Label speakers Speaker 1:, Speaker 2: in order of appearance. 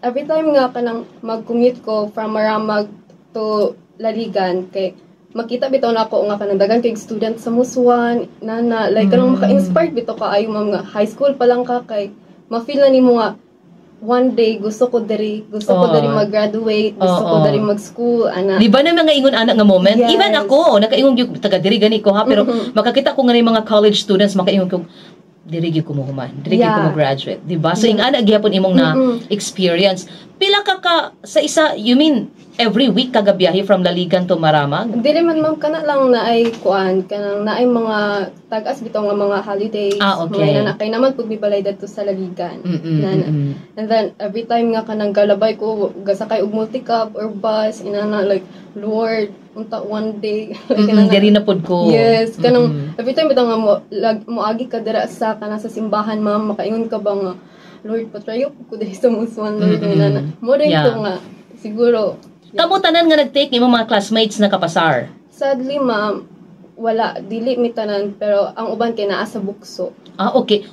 Speaker 1: Every time nga kanang mag-commute ko from Maramag to Laligan kay makita bitaw nako nga kanang daghan kay student sa Musuan nana, like kanang maka-inspired bitaw kaayo, ma'am, nga high school pa lang ka kay ma-feel na nimo nga one day gusto ko diri, gusto ko diri mag-graduate, gusto ko diri mag-school ana.
Speaker 2: Di ba na mga ingon ana nga moment?
Speaker 1: Yes.
Speaker 2: Even ako, nakaingon gyud, taga diri gani ko ha, pero makakita ko nga ni mga college students, makaingon ko, diri gyud ko mohuman, diri gyud ko mo-graduate, di ba? So ing-ana gihapon imong na experience. Pila ka ka sa isa, you mean every week ka gabiyahe from Laligan to Maramag?
Speaker 1: Dili man, ma'am, kana lang naay kuan, kanang naay mga tag-as bitaw nga mga holidays, mga inana kay naman pud mibalay dadto sa Laligan. Nana. And then every time nga kanang galabay ko, gasakay og multicab or bus inana, like, "Lord, unta one day," like, inana.
Speaker 2: Diri na pud ko.
Speaker 1: Yes, kanang every time bitaw nga mo lag, moagi ka dira sa kanang sa simbahan, ma'am, makaingon ka ba nga, "Lord, patrayo ko diri sa Musuan, Lord," inana. Mo rin to nga siguro.
Speaker 2: Kamo tanan nga nag-take imong mga classmates na kapasar?
Speaker 1: Sadly, ma'am, wala, dili mi tanan, pero ang uban kay naa sa bukso.
Speaker 2: Ah, okay.